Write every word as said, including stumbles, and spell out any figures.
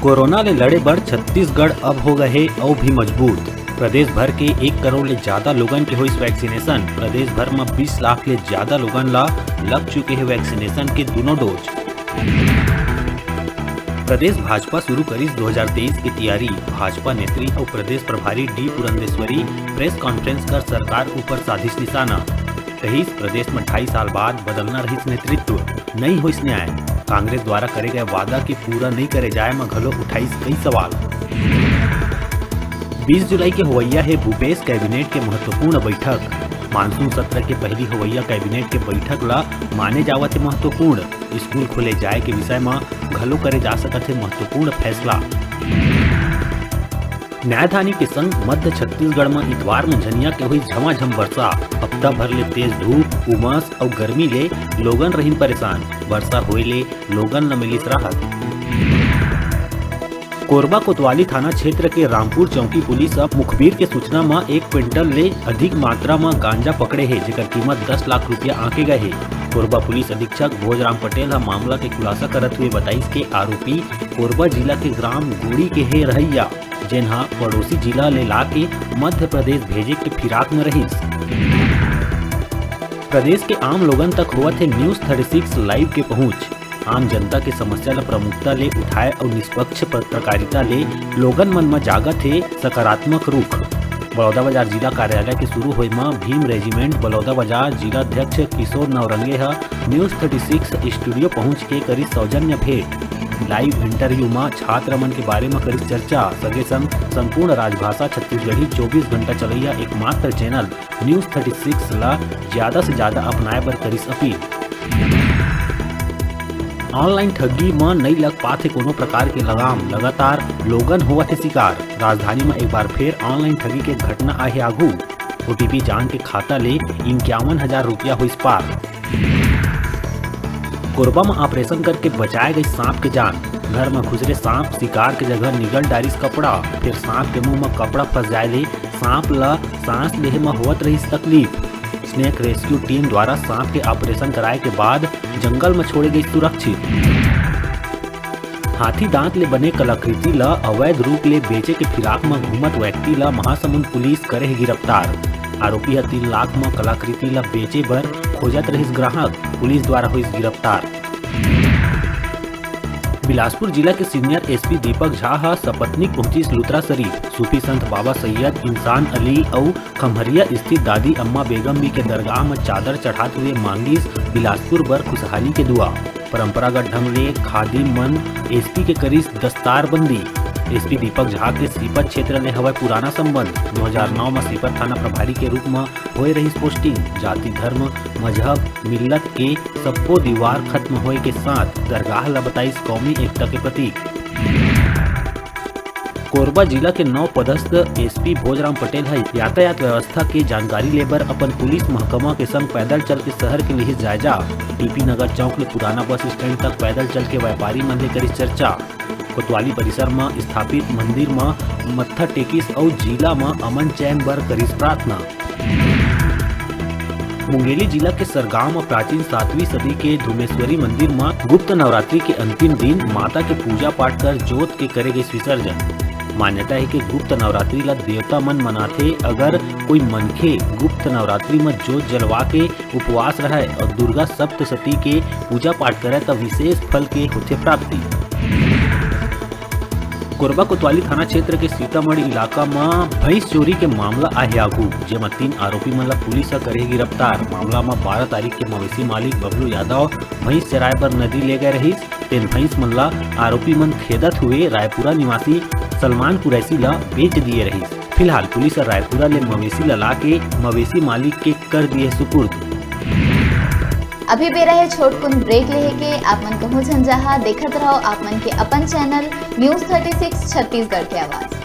Corona ले लड़े बर छत्तीसगढ़ अब हो गए हे अउ भी मजबूत। प्रदेश भर के एक करोड़ ले ज्यादा लोगन के होइस वैक्सीनेशन। प्रदेश भर म बीस लाख ले ज्यादा लोगन ला लग चुके हे वैक्सीनेशन के दूनों डोज। प्रदेश भाजपा शुरू करिस दो हज़ार तेईस के तैयारी। भाजपा नेत्री अउ प्रदेश प्रभारी डी पुरंदेश्वरी प्रेस कॉन्फ्रेंस कर सरकार ऊपर साधिस निशाना। कहिस, प्रदेश म ढाई साल बाद बदलना रहिस नेतृत्व, नई होइस न्याय। कांग्रेस द्वारा करे गए वादा के पूरा नई करे जाए म घलो उठाइस कई सवाल। बीस जुलाई के होवइया हे भूपेश कैबिनेट के महत्वपूर्ण बैठक। मानसून सत्र के पहली होवइया कैबिनेट के बैठक ला माने जावत हे महत्वपूर्ण। स्कूल खोले जाए के विषय म घलो करे जा सकत हे महत्वपूर्ण फैसला। न्यायधानी के संग मध्य छत्तीसगढ़ म इतवार म झनिया के हुई झमाझम वर्षा। हफ्ता भर ले तेज धूप, उमस अउ गर्मी ले लोगन रहिन परेशान। वर्षा होए ले लोगन ल मिलिस राहत। कोरबा कोतवाली थाना क्षेत्र के रामपुर चौकी पुलिस अब मुखबिर के सूचना म एक क्विंटल ले अधिक मात्रा म गांजा पकड़े हे, जेकर कीमत दस लाख रुपया आंके गए हे। कोरबा पुलिस अधीक्षक भोजराम पटेल ह मामला के खुलासा करत हुए बताइस के आरोपी कोरबा जिला के ग्राम गुड़ी के हे रहइया, जेन ह पड़ोसी जिला ले लाके मध्य प्रदेश भेजे के फिराक में रहिस। प्रदेश के आम लोगन तक होवत हे न्यूज़ थर्टी सिक्स लाइव के पहुंच। आम जनता के समस्या ल प्रमुखता ले उठाए अउ निष्पक्ष पत्रकारिता ले लोगन मन म जागत हे सकारात्मक रुख। बलौदाबाजार जिला कार्यालय के शुरू होए म भीम रेजिमेंट बलौदाबाजार जिला अध्यक्ष किशोर नवरंगे ह न्यूज़ थर्टी सिक्स स्टूडियो पहुंच के करिस सौजन्य भेंट। लाइव इंटरव्यू म छात्र मन के बारे म करिस चर्चा, संगे संग संपूर्ण राजभाषा छत्तीसगढ़ी चौबीस घंटा चलैया एकमात्र चैनल न्यूज़ थर्टी सिक्स ला ज्यादा से ज्यादा अपनाए बर करिस अपील। ऑनलाइन ठगी म नइ लग पाथे कोनो प्रकार के लगाम, लगातार लोगन होवत हे शिकार। राजधानी म एक बार फेर ऑनलाइन ठगी के घटना आए हे आघू। ओटीपी जान के खाता ले इक्यावन हजार रुपया होइस पार। कोरबा म ऑपरेशन करके बचाए गई सांप के जान। घर म घुसरे सांप शिकार के जगह निगल डारिस कपड़ा, फिर सांप के मुंह म कपड़ा फंस जाए ले सांप ल सांस लेहे म होवत रहिस तकलीफ। स्नेक रेस्क्यू टीम द्वारा सांप के ऑपरेशन कराए के बाद जंगल म छोड़े गई सुरक्षित। हाथी दांत ले बने कलाकृति ल अवैध रूप ले बेचे के फिराक म घूमत व्यक्ति ल महासमुंद पुलिस करे हे गिरफ्तार। आरोपी ह तीन लाख म कलाकृति ल बेचे बर खोजत रहिस ग्राहक, पुलिस द्वारा होइस गिरफ्तार। बिलासपुर जिला के सीनियर एसपी दीपक झा ह सपत्नीक पहुंचिस लुथरा शरीफ। सूफी संत बाबा सैयद इंसान अली अउ खम्हरिया स्थित दादी अम्मा बेगम भी के दरगाह म चादर चढ़ात हुए मांगिस बिलासपुर बर खुशहाली के दुआ। परंपरागत ढंग ले खादिम मन एसपी के करिस दस्तारबंदी। एसपी दीपक झा के सीपत क्षेत्र ले हवय पुराना संबंध। दो हज़ार नौ म सीपत थाना प्रभारी के रूप म होए रहिस पोस्टिंग। जाति, धर्म, मजहब, मिल्लत के सब्बो दीवार खत्म होए के साथ दरगाह ल बताइस कौमी एकता के प्रतीक। कोरबा जिला के नव पदस्थ एसपी भोजराम पटेल ह यातायात व्यवस्था के जानकारी लेबर अपन पुलिस महकमा के संग पैदल चल के शहर के लिहिस जायजा। टीपी नगर चौक ले पुराना बस स्टैंड तक पैदल चल के व्यापारी मन ले करिस चर्चा। कोतवाली परिसर म स्थापित मंदिर म मत्था टेकिस अउ जिला म अमन चैन बर करिस प्रार्थना। मुंगेली जिला के सरगांव म प्राचीन सातवीं सदी के धुमेश्वरी मंदिर म गुप्त नवरात्रि के अंतिम दिन माता के पूजा पाठ कर जोत के करे गइस विसर्जन। मान्यता हे कि गुप्त नवरात्रि ल देवता मन मनाथे, अगर कोई मनखे गुप्त नवरात्रि म जोत जलवा के उपवास रहय अउ दुर्गा सप्तशती के पूजा पाठ करय, त विशेष फल के होथे प्राप्ति। कोरबा कोतवाली थाना क्षेत्र के सीतामढ़ी इलाका म भैंस चोरी के मामला आहे आगू, जेमा तीन आरोपी मन ल पुलिस ह करे गिरफ्तार। मामला म बारह तारीख के मवेशी मालिक बबलू यादव भैंस चराए बर नदी ले गए रहिस, तेन भैंस मन ल आरोपी मन खेदत हुए रायपुरा निवासी सलमान कुरैशी ल बेच दिए रहिस। फिलहाल पुलिस ह रायपुरा ले मवेशी ल लाके मवेशी मालिक के कर दिए सुपुर्द। अभी बेरा हे छोटकुन ब्रेक लेहे के। आप मन कहूं झन जहां, देखत रहो आप मन के अपन channel news thirty six Chhattisgarh के आवाज।